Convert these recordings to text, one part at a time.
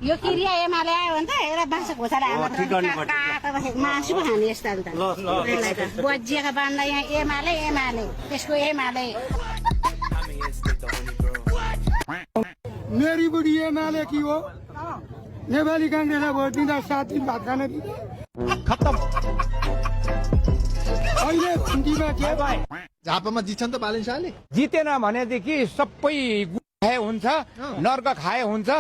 यो क्रिया एमाले आयो भने त एउटा बाँसको घोषाले मासु पो खाने यस्तो त बजिएका बान्दा यहाँ एमाले त्यसको एमाले मेरी बुढी एमाले की हो नेपाली कांग्रेसलाई भोट दिँदा 7 दिन भात खान दिँदा खत्तम अहिले भिन्डीमा के भयो झापामा जित्छन् त बालन शाहले जितेन भनेदेखि सबै खाए हुन्छ नर्क खाए हुन्छ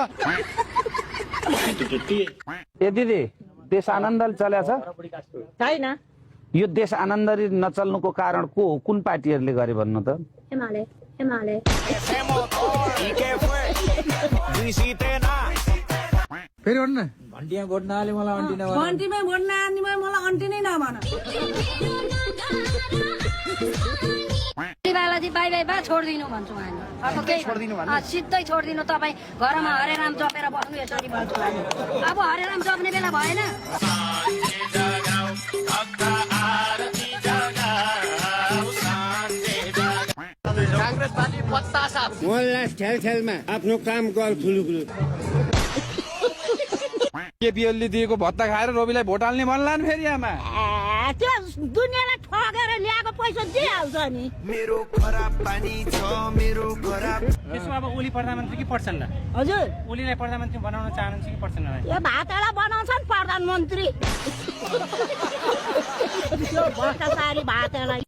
ए दिदी देश आनन्दले चलेछ छैन यो देश आनन्दले नचल्नुको कारण को हो कुन पार्टीहरुले गरे भन्नु त एमाले फेरि भन्नु न भन्टिया भोट नहाले मलाई अन्टी नभन भन्टीमै भोट नहाल्नेमै मलाई अन्टी नै नभन बालाजी बाई बा छोडिदिनु भन्छु हामी अब केही छोडिदिनु भन्नु सिधै छोडिदिनु तपाईँ घरमा हरे राम जपेर बस्नु यसरी भन्छु हामी अब हरे राम जप्ने बेला भएन कांग्रेस पार्टी पत्ता साफ मोहल्ला छेलछेलमा आफ्नो काम गर खुलुखुलु केपीएलले दिएको भत्ता खाएर रविलाई भोट हाल्ने भन्लान् फेरि आमा त्यो दुनियाँलाई ठगेर ल्याएको पैसा दिइहाल्छ नि मेरो खराब पानी छ मेरो खराब त्यसो अब ओली प्रधानमन्त्री कि पर्छन् ल हजुर ओलीलाई प्रधानमन्त्री बनाउन चाहनुहुन्छ कि पर्छन् यो भातलाई बनाउँछन् प्रधानमन्त्री त्यो भ्रष्टाचारी भातलाई